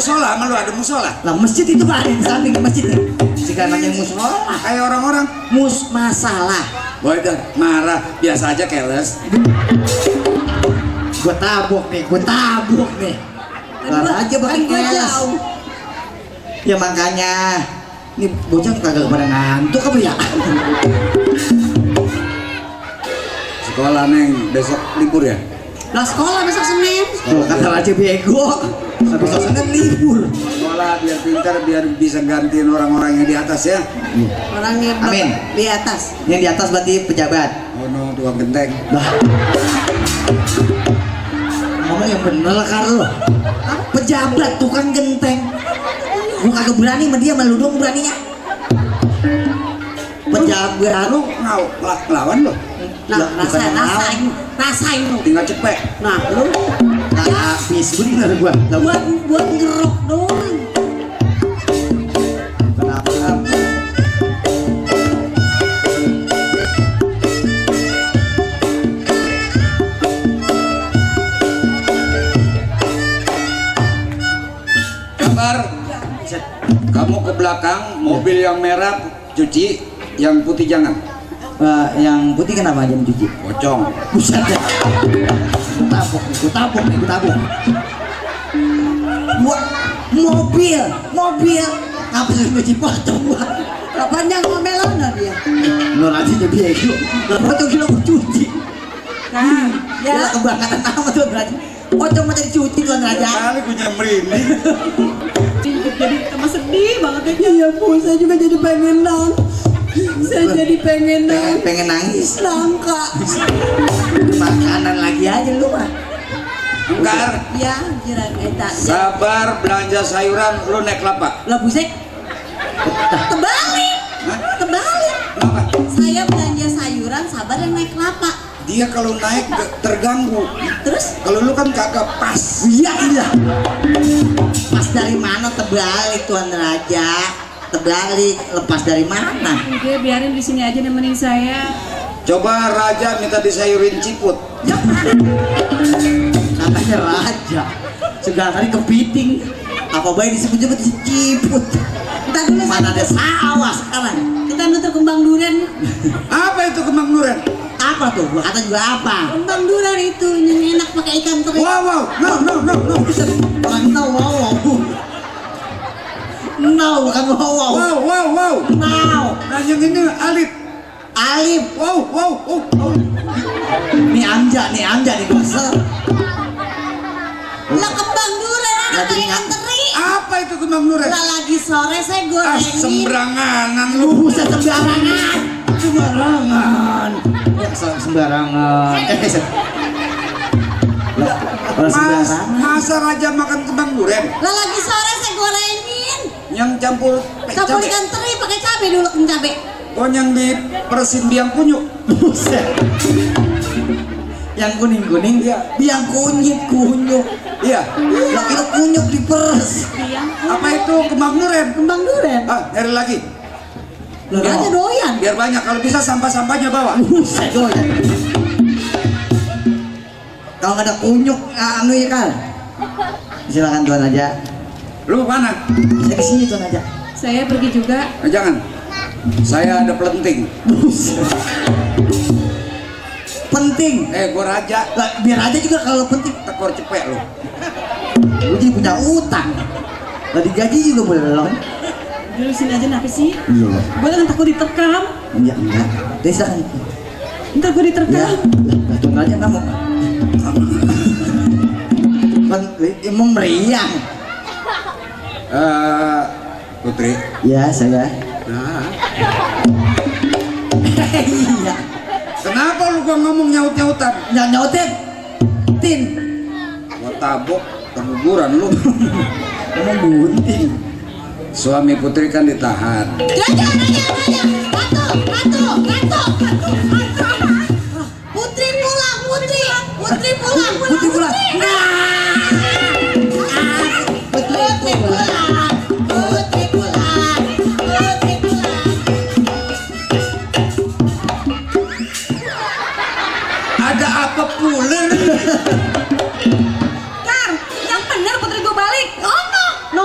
musola, sama lu ada musola. Lah masjid itu Pak, di samping masjid. Jika nanya musola, Kayak orang-orang masalah. boy itu marah, biasa aja keles. Gue tabok nih. Lah aja makin keles. Ya makanya ini bocah kagak pada ngantuk apa ya? Sekolah Neng, besok libur ya? Lah sekolah besok Senin. Tuh kata Raja bego. Habis Senin libur. Sekolah biar pintar, biar bisa gantiin orang-orang yang di atas ya. Orang yang Amin. di atas. Yang di atas berarti pejabat. Oh no, tukang genteng. Lah. Ngomong yang bener kan lo. Pejabat tukang genteng. Lu kagak berani sama dia, malu dong beraninya. Pejabat lu Lawan lo, Nah, rasain lu. tinggal cepet. Nah, lu habis bener gua. buat ngerok doang. Kenapa? Kabar, kamu ke belakang, mobil yang merah cuci, yang putih jangan. Yang putih kenapa aja mencuci? Pocong. Buset dah. Gua tabok. Mobil. Ngapa sih cuci pocong gua? Kapan yang ngomelan dah dia? Lo nanti jadi bego. Pocong kilo gua cuci. Nah, Ya ya. kebakaran apa tuh berarti? Pocong mau dicuci tuan raja. Kali gue nyamperin. Jadi tambah sedih banget ya. Iya bu, saya juga jadi pengen pengen nangis. langka. Makanan lagi aja lu mah. Enggak. Ya, jiran eta. Sabar belanja sayuran, lu naik kelapa. Lah busek. Terbalik. Hah? Terbalik. Kenapa? Saya belanja sayuran, sabar yang naik kelapa. Dia kalau naik terganggu. Terus Kalau lu kan kagak pas. Iya. Pas dari mana terbalik tuan raja? Terbalik, lepas dari mana? Udah biarin di sini aja nemenin saya. Coba Raja minta disayurin ciput. Katanya raja. Segala kali kepiting. Apa baik disebut-sebut si ciput? Ntar dulu Mana ada sawah sekarang? kita nutur kembang durian. Apa itu kembang duren? Apa tuh? Gua kata juga apa? Kembang durian itu yang enak pakai ikan teri. Wow, no. Orang tahu wow. No, bukan wow. Wow. Now, Nah yang ini Alif. Alif. Wow. Nih anja nih gosel. Lah kembang durian enak Lagi pakai ikan nggak- teri. Apa itu kembang duren? Lah lagi sore saya Ah, gorengin. sembarangan lu. Buset sembarangan. Sembarangan. Orang sembarangan. Masa Raja makan kembang duren? Lah lagi sore saya gorengin. Yang campur Campur cabai. ikan teri pakai cabai dulu cabai. Oh yang di persin biang kunyuk. Buset. Yang kuning Iya. yang kunyit. Iya. Lah itu kunyuk diperes. Apa itu kembang duren? Kembang durian. Ah, nyari lagi. Dia aja doyan. Biar banyak. Kalau bisa sampah-sampahnya bawa. Buset doyan. Kalau nggak ada kunyuk, anu ya kan? Silakan tuan aja. Lu mana? Saya di sini tuan aja. Saya pergi juga. Jangan. Saya ada pelenting. Penting. Gua Raja. Lah, biar aja juga kalau penting. Tekor cepek lu. Gue jadi punya utang. Lah digaji juga belum. Dulu sini aja kenapa sih? Iya. Gue kan takut diterkam. Enggak. Desa kan. Ntar gue Ya. diterkam. Lah tuan aja kamu. Emang meriang. Putri. Ya saya. Nah. Iya. Kenapa lu gua ngomong nyaut-nyautan? Nyautin. Tin. Gua tabok keguguran lu. Emang bunting. Suami Putri kan ditahan. Raja. Gantung. Putri pulang. Putri pulang. Ada apa pula? Kang, yang bener putri gue balik. Oh no.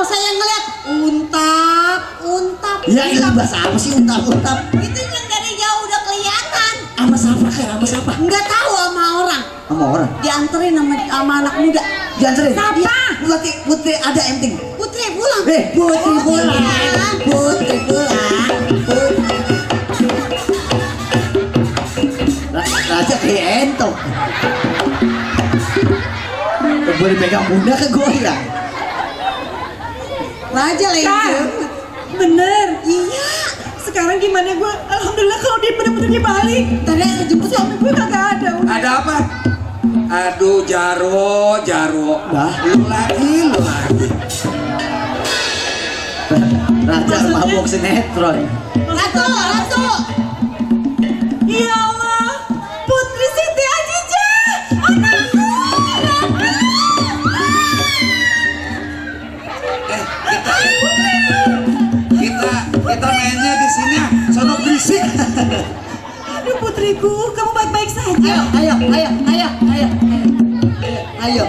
Ya ini bahasa apa sih utap-utap? Itu yang dari jauh udah kelihatan. Sama siapa kayak sama siapa? Nggak tahu sama orang. Sama orang. Dianterin sama anak muda. Dianterin. Siapa? Iya, berarti Putri ada enting. Putri pulang. Putri pulang. Putri pulang. Raja kayak entong. Boleh pegang bunda ke gue ya? Raja lagi. Bener. Iya. Sekarang gimana gue? Alhamdulillah kalau dia bener-bener dibalik. Tadi aku jemput Suami gue kagak ada. Ada apa? Aduh Jarwo. Dah. Lu lagi. Raja mabuk sinetron. Ratu. Ya Allah, Putri Siti Ajijah, anakku. Kita mainnya di sini, sono berisik. Aduh putriku, kamu baik-baik saja. Ayo.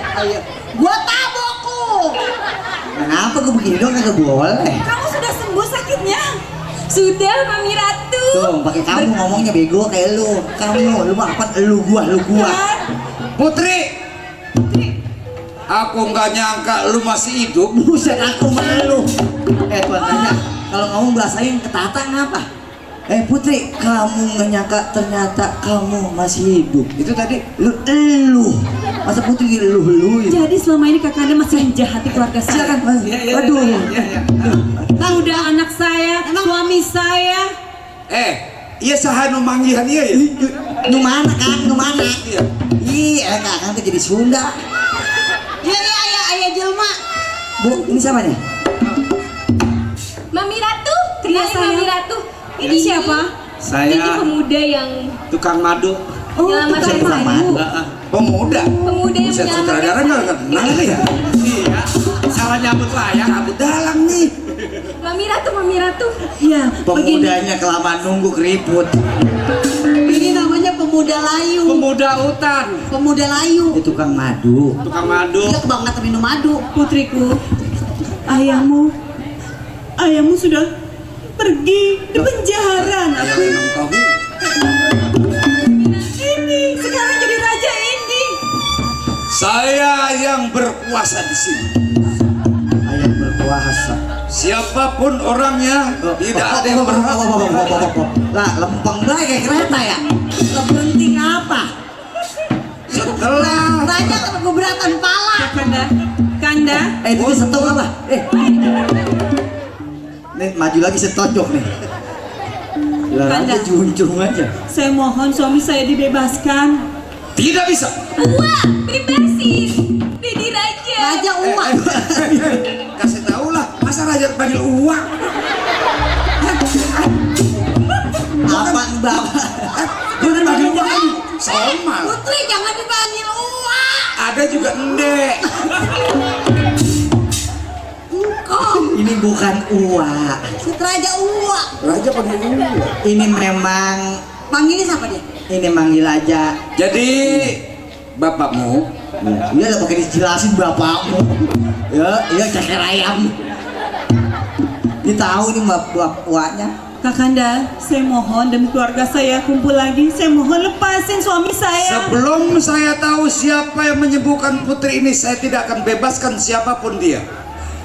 Gua tabokku. Kenapa gue begini dong kagak boleh? Kamu sudah sembuh sakitnya? Sudah, Mami Ratu. Tuh, pakai kamu ngomongnya bego kayak lu. Lu mah apa? Lu gua. Kan? Putri, aku nggak nyangka lu masih hidup. Buset aku malu. Tuan tanya, kalau ngomong bahasain ketata ngapa? Putri, kamu nggak nyangka ternyata kamu masih hidup. Itu tadi. Lu. Masa Putri lu. Jadi selama ini kakaknya masih menjahati keluarga saya. Silakan, Mas. Waduh. Udah anak saya, suami saya. Iya sahanu manggihan iya ya. Nu mana Kang? Nu mana? Iya. Iya, Kang tuh jadi Sunda. Iya, ayah jelma. Bu, ini siapa nih? Mami Ratu, Iya, kenalin sayang. Mami Ratu. Ini siapa? Ini pemuda yang Tukang madu. Oh, Nyelamatkan tukang saya. madu. Pemuda. pemuda yang Buset, sutradara menyelamatkan nggak kenal ya? Iya. Salah nyambut layang. Nyambut dalang nih. Mami Ratu. Iya, begini. Pemudanya kelamaan nunggu keriput. Ini namanya pemuda layu. Pemuda hutan. Pemuda layu. Itu tukang madu. Tukang madu. Dia kebangetan minum madu. Putriku, ayahmu sudah pergi di penjara. Ayang minum tahu. Ini sekarang jadi raja ini. Saya yang berkuasa di sini. Ayam berkuasa. Siapapun orangnya, tidak ada yang berhak. Lah, lempeng baik kayak kereta ya. Berhenti apa? Setelah Raja keberatan pala. Kanda, Itu dia setok apa? Nih maju lagi setojok nih. Lah Kanda. aja junjung aja. saya mohon suami saya dibebaskan. tidak bisa. Wah, bebasin. Jadi raja. Raja uang. Kasih tahu lah, masa raja panggil uang? Apa Bapak? Dia panggil uang sama. Putri jangan dipanggil uang. Ada juga endek. Ini bukan uak. Raja uang. Raja panggil uang. Ini memang Panggilnya siapa dia? ini manggil aja. Jadi bapakmu Iya udah pakai dijelasin bapakmu. Ya ceker ayam. Dia tahu nih uaknya. Kakanda, saya mohon demi keluarga saya kumpul lagi. Saya mohon lepasin suami saya. sebelum saya tahu siapa yang menyembuhkan putri ini, saya tidak akan bebaskan siapapun dia.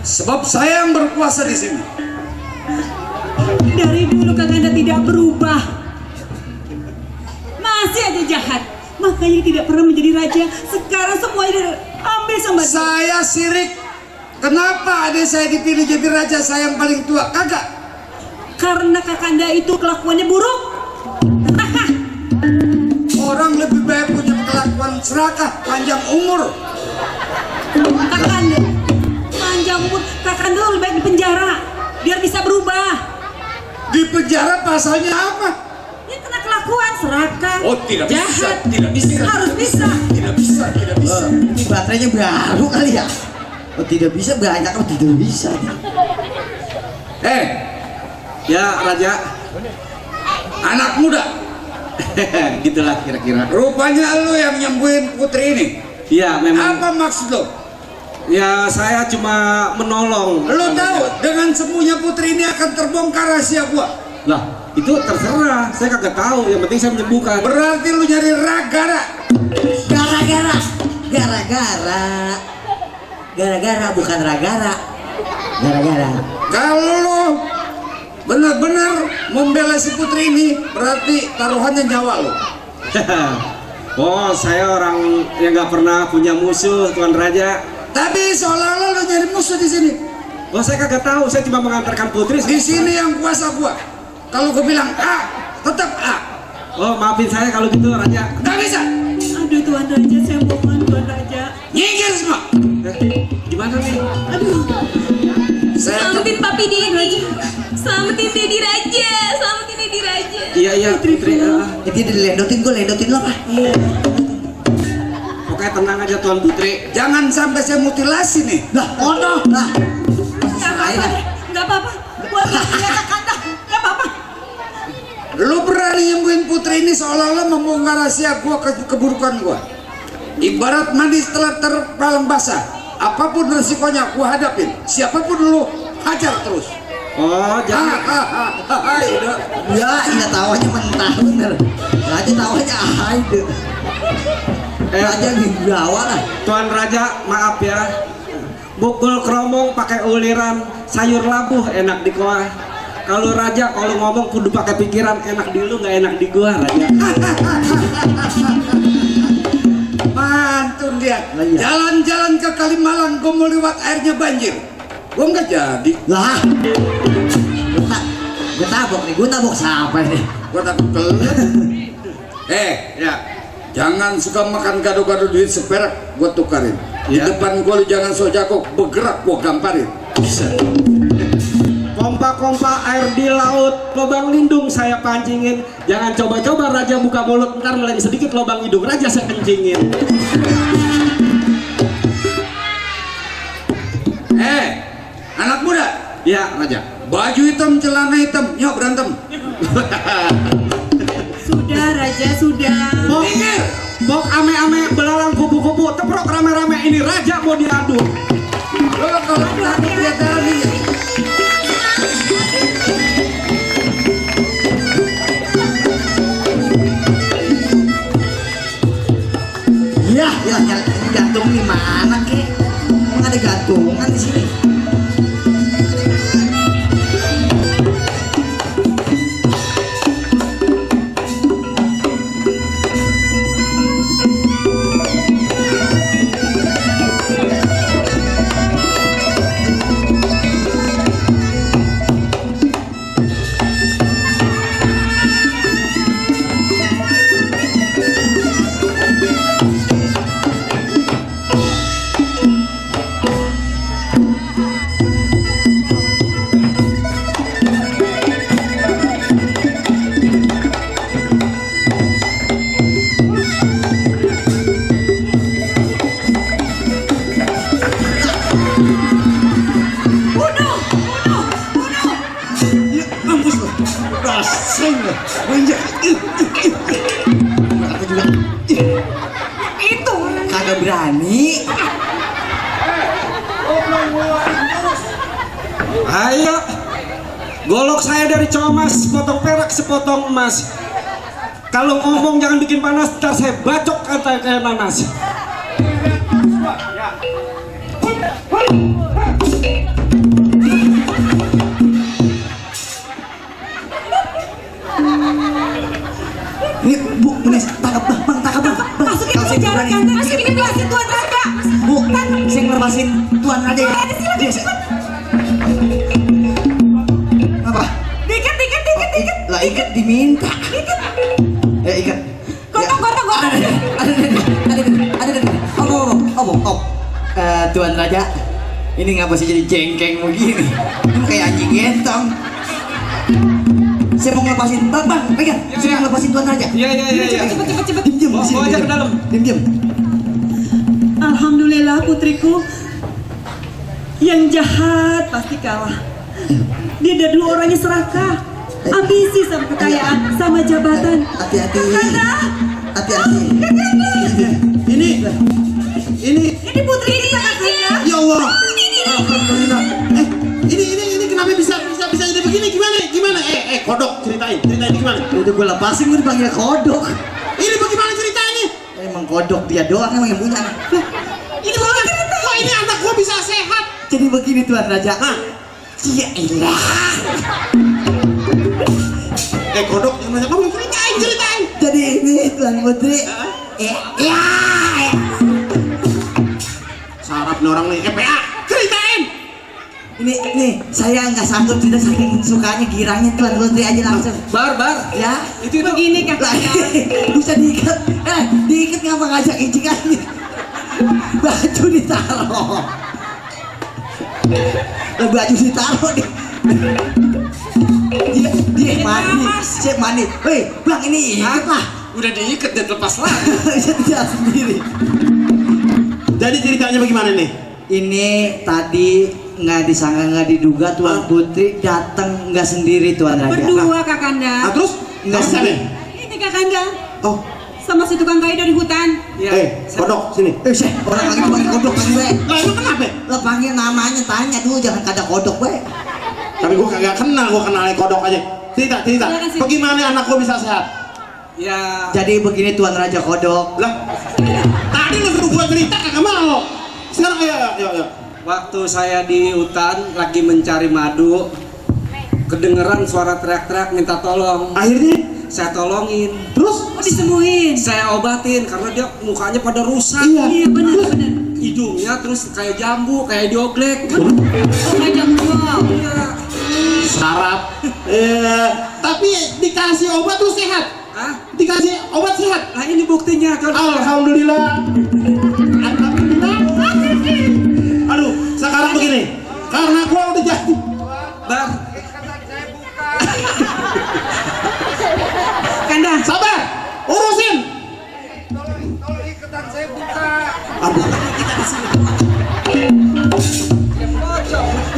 Sebab saya yang berkuasa di sini. Dari dulu Kakanda tidak berubah. Masih aja jahat. Makanya tidak pernah menjadi raja. Sekarang semuanya diambil sama dia. Saya sirik. Kenapa adik saya dipilih jadi raja, saya yang paling tua? Kagak. Karena Kakanda itu kelakuannya buruk. Orang lebih baik punya kelakuan serakah, panjang umur. Kakanda panjang umur. Kakanda lebih baik di penjara biar bisa berubah. Di penjara pasalnya apa? Ya kena kelakuan serakah. Oh, tidak bisa, jahat. tidak bisa. Harus bisa. Tidak bisa, tidak bisa. Ini baterainya baru kali ya. Oh tidak bisa banyak, oh tidak bisa. Ya raja, anak muda. Gitulah kira-kira. Rupanya lu yang nyembuhin putri ini. Iya memang. Apa maksud lo? Ya saya cuma menolong. Lo tahu dengan semuanya putri ini akan terbongkar rahasia gua. Lah itu terserah, saya kagak tahu. Yang penting saya menyembuhkan. Berarti lu nyari ragara. Gara-gara bukan ragara. Gara-gara. Kalau lo benar-benar membela si putri ini, berarti taruhannya nyawa lo. Oh, saya orang yang nggak pernah punya musuh, Tuan Raja. Tapi seolah-olah lo nyari musuh di sini. Oh, saya kagak tahu. Saya cuma mengantarkan putri. Di sini yang kuasa gua. Kalau gua bilang A, tetap A. Oh, maafin saya kalau gitu, Raja. Gak bisa. Aduh Tuan Raja, saya mohon Tuan Raja. Nyingkir semua. Gimana nih? Aduh. Saya Selamatin Papi Dedi. Selamatin Dedi Raja. Selamatin Dedi Raja. Iya, putri. Jadi dilendotin lo apa? Pokoknya tenang aja, Tuan Putri. jangan sampai saya mutilasi nih. Lah, ono lah. Nggak apa-apa deh, nggak apa-apa. Gua nggak punya kata, nggak apa-apa. Lu berani nyembuhin putri ini seolah-olah membongkar rahasia gua, keburukan gua. Ibarat mandi setelah terpalang basah. Apapun resikonya gua hadapin. Siapapun lu hajar terus. Oh, jangan. Ya, iya tawanya mentah bener. Raja tawanya aide. Raja dibawa lah. Tuan Raja, maaf ya. Bukul kromong pakai uliran, sayur labuh enak di gua. Kalau Raja kalau ngomong kudu pakai pikiran, enak di lu nggak enak di gua, Raja. Mantun dia. Iya. Jalan-jalan ke Kalimalang gua mau lewat airnya banjir. Gua nggak jadi. Lah. Gue tabok siapa nih? Gua takut kelet. Ya. Jangan suka makan gado-gado duit seperak, gua tukarin. Di Ya. depan gua lu jangan so jago, bergerak gua gamparin. Pompa-pompa air di laut, lubang lindung saya pancingin. Jangan coba-coba Raja buka mulut, ntar meleng sedikit lubang hidung Raja saya kencingin. Anak muda, Ya, Raja. baju hitam, celana hitam, nyok berantem. Sudah Raja, sudah. Minggir. Bok ame-ame belalang kupu-kupu, teprok rame-rame, ini Raja mau diadu. Lo kalau takut lihat jalan ini. Ya, gantung di mana kek? Emang ada gantungan di sini? Itu Kagak berani. Ayo, golok saya dari comas, sepotong perak, sepotong emas. Kalau ngomong jangan bikin panas, ntar saya bacok kata kayak nanas. Ini Bu, ini tangkap bang, tangkap bang. masukin Kalau ke saya penjara berani. kan, masukin ke penjara Tuan Raja. Bu, saya ngelepasin Tuan Raja ya. Yes. Apa? Dikit. Lah ikat diminta. Ikat. Gotong. Ada. Oh. Tuan Raja, ini ngapa sih jadi jengkeng begini? Ini kayak anjing gentong. Saya mau ngelepasin, bang, pegang. Saya mau ngelepasin Tuan Raja. Iya. Cepet. Diam, Bawa aja ke dalam. Diam. Alhamdulillah putriku. Yang jahat pasti kalah. Dia ada dua orangnya serakah. Ambisi sama kekayaan, sama jabatan. Hati-hati. Kakanda. Hati-hati. Ini Ini putri kita kakaknya. Ya Allah. Alhamdulillah. Ini kenapa bisa jadi begini? Gimana? Kodok ceritain gimana? Udah gue lepasin, gue dipanggil kodok. Ini bagaimana ceritanya? Emang kodok dia doang emang yang punya. Ini bagaimana? Kok ini anak gua bisa sehat? Jadi begini Tuan Raja. Hah? Ya ilah. Kodok yang nanya kamu ceritain. Jadi ini Tuan Putri. Ya. Sarap nih orang nih. PA ceritain. Ini saya nggak sanggup tidak saking sukanya girangnya Tuan Putri aja langsung. Bar. Ya. Itu Begini kakaknya. Bisa diikat. Diikat ngapa ngajak ijikan? Baju ditaruh. Baju ditaruh nih. Dia mandi. Siap mandi. Hei, Bang ini ikat lah. udah diikat dan lepas lagi. Bisa tidak sendiri. Jadi ceritanya bagaimana nih? Ini tadi nggak disangka nggak diduga Tuan Putri datang nggak sendiri Tuan Raja. Berdua kakanda. Terus Nggak sendiri. Ini kakanda. Oh, Sama si tukang kayu dari hutan. kodok sini. Orang lagi panggil kodok kan gue. Lah emang kenapa? Lo panggil namanya tanya dulu jangan kada kodok gue. Tapi gua kagak kenal, gua kenalnya kodok aja. Cerita. Silakan, Sih. Bagaimana anak gua bisa sehat? Ya, Jadi begini Tuan Raja kodok. Lah, tadi lu suruh gua cerita kagak mau. Sekarang ayo. waktu saya di hutan lagi mencari madu, kedengeran suara teriak-teriak minta tolong. Akhirnya, Saya tolongin, terus? Oh disembuhin. saya obatin karena dia mukanya pada rusak. Iya benar. Hidungnya terus kayak jambu, kayak dioglek. Oh kayak jambu. Iya. Sarap. Tapi dikasih obat tuh sehat. Hah? Dikasih obat sehat. Nah ini buktinya kan. Alhamdulillah. Aduh, sekarang begini. Karena gua udah jadi. Bar, Kanda. Sabar, urusin. Tolong iketan saya buka. Aduh.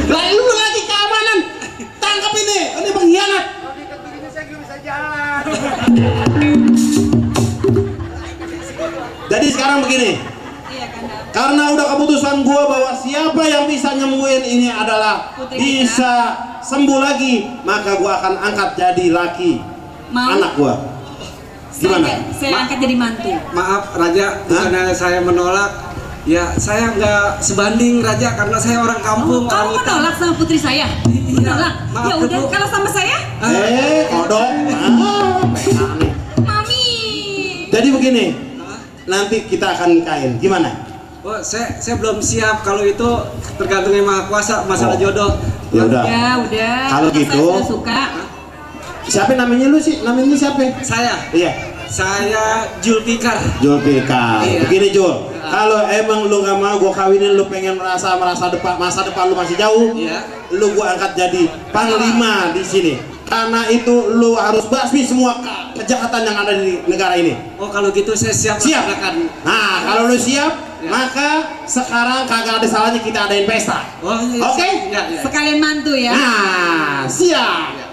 Lah lu lagi keamanan. Tangkap ini pengkhianat. Kalau diikat begini saya nggak bisa jalan. Jadi sekarang begini. Iya Kanda. Karena udah keputusan gua bahwa siapa yang bisa nyembuhin ini adalah Putri bisa sembuh lagi, maka gua akan angkat jadi laki. Mau? Anak gua. Gimana? Saya angkat jadi mantu. maaf Raja, bukannya saya menolak. Ya saya nggak sebanding Raja karena saya orang kampung. Kamu orang hutan. menolak sama putri saya? Menolak? Maaf, Ya udah Bu. kalau sama saya? Kodok. Mami. Jadi begini, nanti kita akan nikahin. Gimana? Oh, saya belum siap kalau itu tergantung yang Maha Kuasa masalah Oh. jodoh. Ya udah. Ya udah. Kalau saya gitu- sudah suka. Siapa namanya lu sih? Namanya siapa? Saya Iya, Julfikar. Julfikar. Iya. Begini Jul, kalau emang lu nggak mau gua kawinin, lu pengen masa depan lu masih jauh, Iya. lu gua angkat jadi panglima di sini. Karena itu lu harus basmi semua kejahatan yang ada di negara ini. Oh kalau gitu saya siap. Siap. laksanakan. Nah, kalau lu siap, Ya. maka sekarang kagak ada salahnya kita adain pesta. Oh, iya. Oke? Ya, ya. Sekalian mantu ya. Nah, siap.